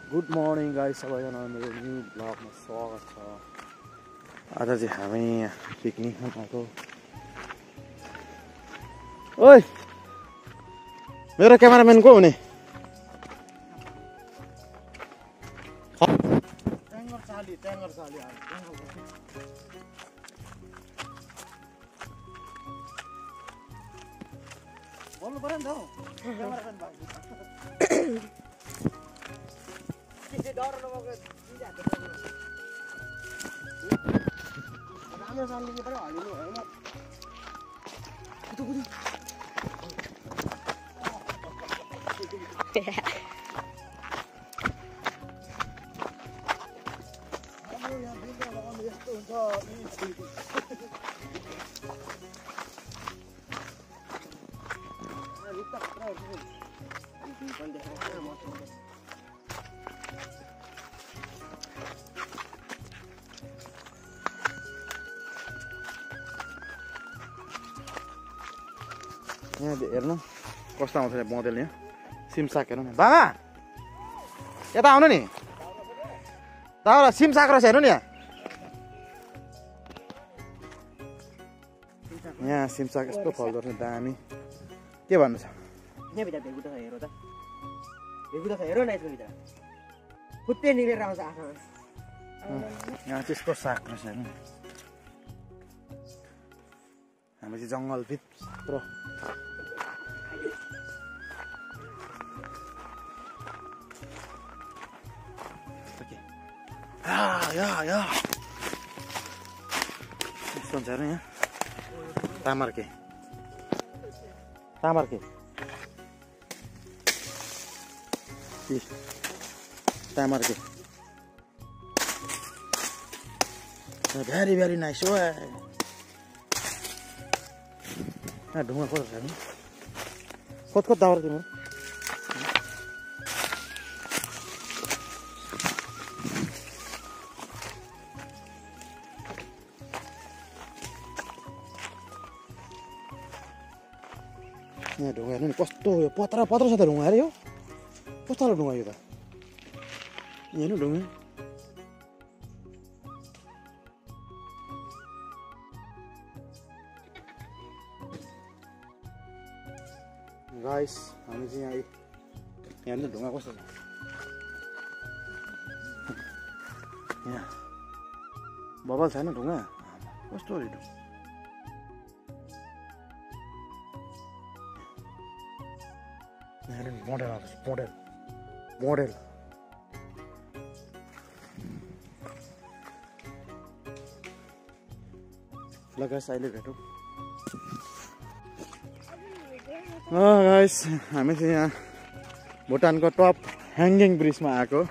Good morning guys, सबैजना मेरो new ब्लगमा स्वागत छ। आज चाहिँ हामी पिकनिकमा गएको। ओइ मेरो क्यामेराम्यान को हुने? ट्याङ्गर चाली बोल्नु पर्यो नि त हौ। क्यामेराम्यान यहाँ हेर्नु कस्तो आउँछ बँदेल। यहाँ सिमसाक हेर्नु नि। बाबा यता आउनु नि। दाउरा सिमसाक रहेछ हेर्नु नि। यहाँ सिमसाक यस्तो फल्दो रहेछ, दामी। के भन्नु छ? यहाँभित्र भेगुटा छ, हेर त। भेगुटा छ, हेर न यसको भित्र खुट्टे निलेर आउँछ आँखामा। यहाँ चाहिँ यस्तो साग रहेछ हेर्नु। हामी चाहिँ जङ्गलभित्र। यस्तो हुन्छ हेर्नु यहाँ। तामर्के तामर्के तामर्के भेरी नाइस हो। ढुङ्गा खोज छ नि। खोज दाउरा तिम्रो। यहाँ ढुङ्गा हेर्नु नि कस्तो यो पत्र छ त ढुङ्गा अरे। यो कस्तो खालको ढुङ्गा यो त? हेर्नु ढुङ्गा। गाइस हामी चाहिँ यहाँ हेर्नु ढुङ्गा कस्तो छ। यहाँ बबल छैन ढुङ्गा कस्तो हो ढुङ्गा। मोडेल आउँछ मोडेल मोडेल। ल गाइस अहिले भेटौँ। गाइस हामी चाहिँ यहाँ भुटानको टप ह्याङ्गिङ ब्रिजमा आएको।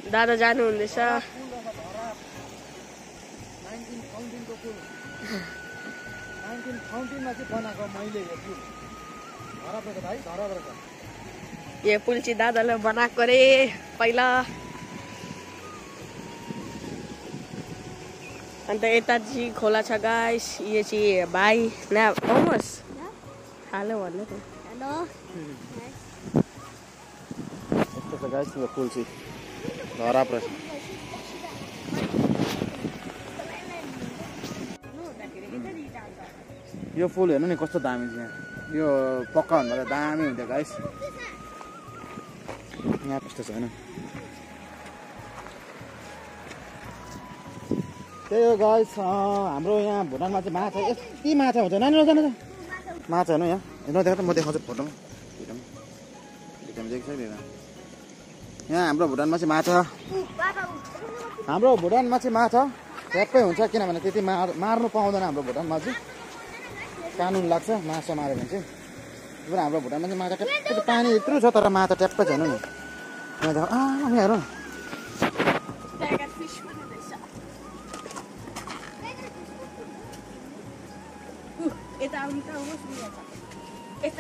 दादा जानु हुँदैछ। 1914 चाहिँ बनाएको मैले यो पुल। धराबाट भाइ धराबाट। यो पुल चाहिँ दादाले बनाएको रे पहिला। अन्त यता चाहिँ खोला छ गाइस। यो चाहिँ भाइ ना आउनुहोस् हालो भन्नु त। हेलो यस्तो छ गाइस यो पुल चाहिँ धराप रहेछ। यो पुल हेर्नु नि कस्तो दामी छ। यहाँ यो पक्का भन्दा दामी हुन्थ्यो गाइस। यहाँ त्यस्तो छैन। त्यही हो गाइस। हाम्रो यहाँ भुटानमा चाहिँ माछा यति माछा हुन्छ। नानी जानु त माछा हेर्नु यहाँ। हेर्नु देखाएको म देखाउँछु फोटोमा। यहाँ हाम्रो भुटानमा चाहिँ माछा ट्याप्पै हुन्छ। किनभने त्यति मार्नु पाउँदैन हाम्रो भुटानमा चाहिँ। कानुन लाग्छ माछा माऱ्यो भने चाहिँ। हाम्रो भुटानमा चाहिँ माछा ट्याप्पै पानी यत्रो छ तर माछा ट्याप्पै छैन नि। यहाँ हेर न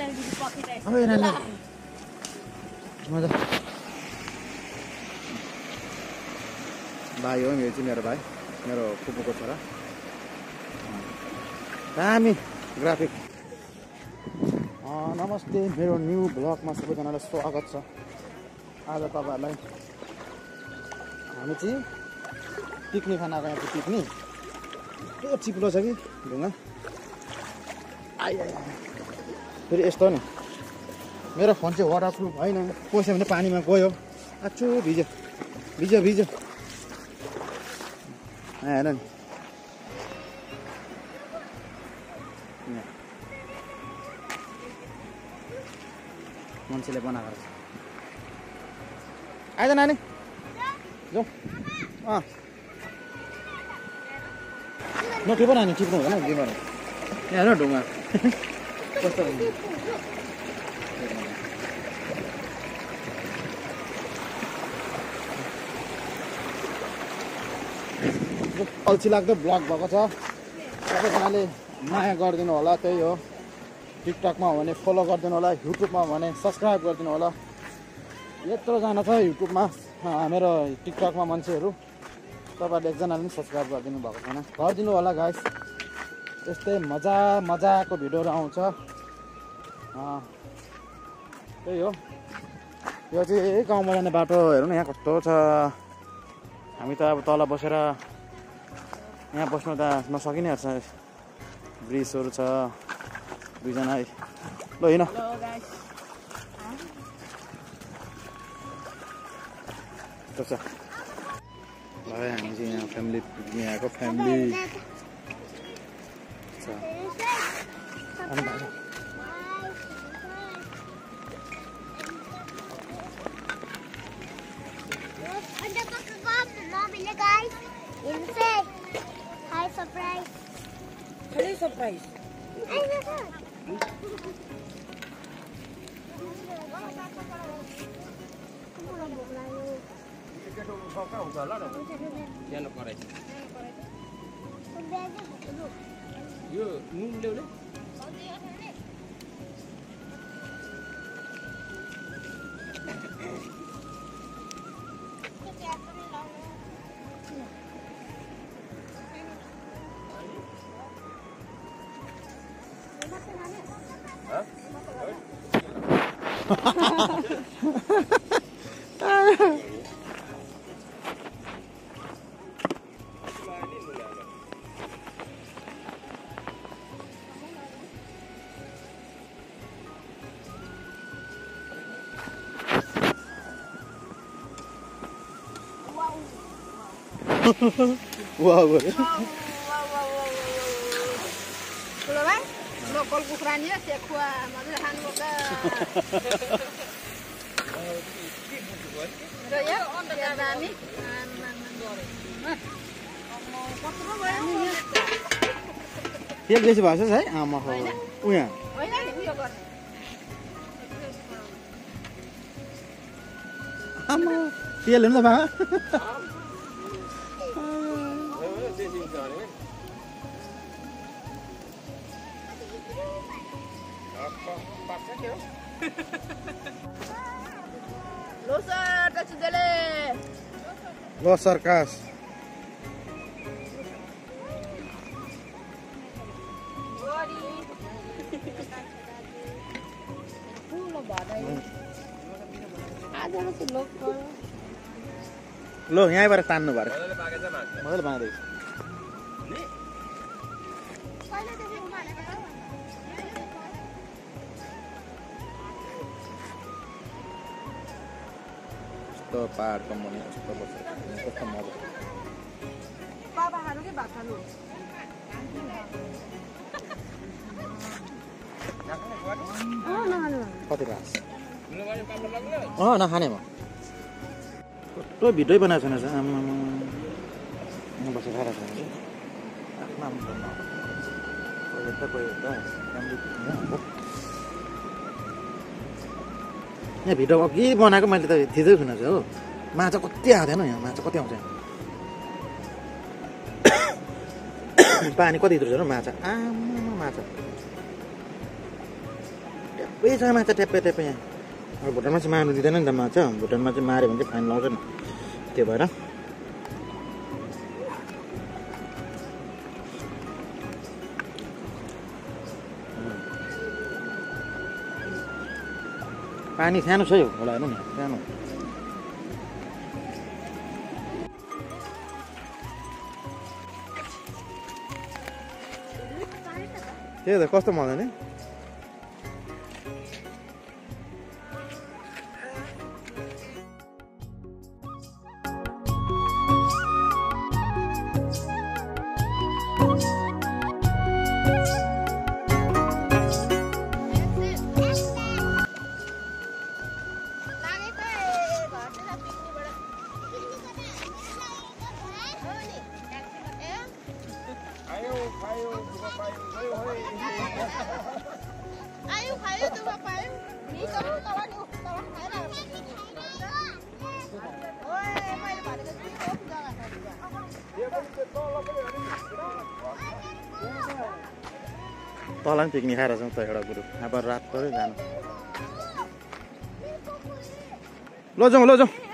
अबे नानी मजा भाइ हो यो चाहिँ मेरो भाइ मेरो फुपूको छोरा दामी ग्राफिक नमस्ते मेरो न्यू ब्लगमा सबैजनालाई स्वागत छ आज तपाईहरुलाई हामी चाहिँ पिकनिक खान आएको यहाँ पिकनिक त्यो चिप्लो छ कि ढुङ्गा फेरि यस्तो नि मेरो फोन चाहिँ वाटरप्रुफ होइन पस्यो भने पानीमा गयो आचो भिज्यो भिज्यो भिज्यो हेर नि मान्छेले बनाएको रहेछ आइज नानी जाउँ नटिप नानी टिप्नु हुँदैन बिमार यहाँ हेर्नु ढुङ्गा कस्तो अल्छी लाग्दो ब्लग भएको छ सबैजनाले माया गरिदिनु होला त्यही हो टिकटकमा हो भने फलो गरिदिनु होला युट्युबमा हो भने सब्सक्राइब गरिदिनु होला यत्रोजना छ युट्युबमा मेरो टिकटकमा मान्छेहरू तपाईँहरूले एकजनाले पनि सब्सक्राइब गरिदिनु भएको छैन गरिदिनु होला गाइस यस्तै मजाको भिडियोहरू आउँछ त्यही हो यो चाहिँ गाउँमा जाने बाटो हेर्नु न यहाँ कस्तो छ हामी त अब तल बसेर यहाँ बस्नु त नसकिने रहेछ ब्रिजहरू छ दुईजना है ल हिँड हामी चाहिँ यहाँ फ्यामिली पिकनिक आएको family surprise. Wow. Lokal ukurannya saya kuat, maksudnya hanboga. Ya, ya Dani. Dia biasa bahasa saya ama ho. Uya. Ama. Dia lena ba? Losar, tak sedele. Losar kas. Lo यहाँबाट तान्नु पर्यो मजाले बाँधेको यस्तो पाहाडको मुनि यस्तो बसेर कस्तो मजा बाबा खानु कि भात खानु कति रास नखाने म कस्तो भिडियो बनाएको छैन आमा बसेर खाएर छ आफ्नो यहाँ भिडियो अघि बनाएको मैले त थिचै छुइनँ हो माछा कति आउँदैन यहाँ माछा कति आउँछ पानी कति हिँड्छ र माछा आमा माछा उयो छ माछा ट्याप्पे ट्याप्पे यहाँ। अब भुटानमा चाहिँ मार्नु दिँदैन नि त माछा, भुटानमा चाहिँ माऱ्यो भने चाहिँ फाइन लाउँछ नि, त्यो भएर पानी सानो छ यो खोला, हेर्नु नि सानो। त्यही त कस्तो मजा नि। तल पनि पिकनिक खाएर जाउँ त एउटा कुरो, अब रात पऱ्यो जानु। ल जाउँ ल जाउँ।